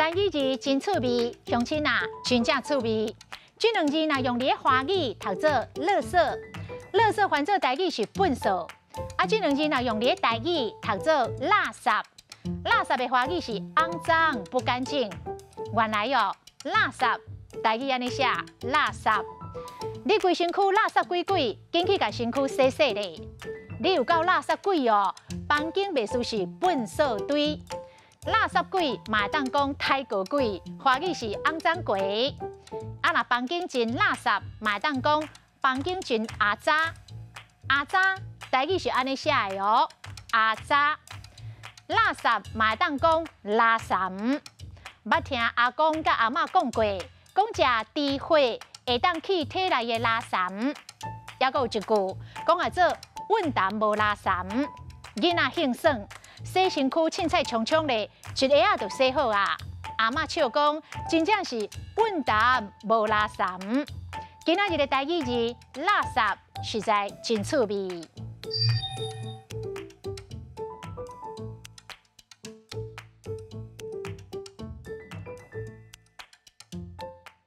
台語字真趣味，鄉親啊，真正趣味。這兩字若用佇咧華語讀做垃圾，垃圾翻做台語是糞掃。啊，這兩字若用佇咧台語讀做垃圾，垃圾的華語是骯髒不乾淨。原來哦，垃圾台語按呢寫，垃圾。你規身軀垃圾鬼鬼，緊去共身軀洗洗咧。你有夠垃圾鬼哦，房間袂輸是糞掃堆。垃圾鬼嘛會當講刣過鬼，華語是骯髒鬼。啊，若房間真垃圾，嘛會當講房間真阿雜。阿雜台語是按呢寫的哦，阿雜。垃圾嘛會當講垃圾。捌聽阿公佮阿嬤講過，講食豬血會當去體內的垃圾。猶閣有一句講啊做穩談無垃圾。囡仔興耍，洗身軀凊彩沖沖咧，一下仔就洗好啊。阿嬤笑講，真正是穩談無垃圾。今仔日的台語字垃圾實在真趣味。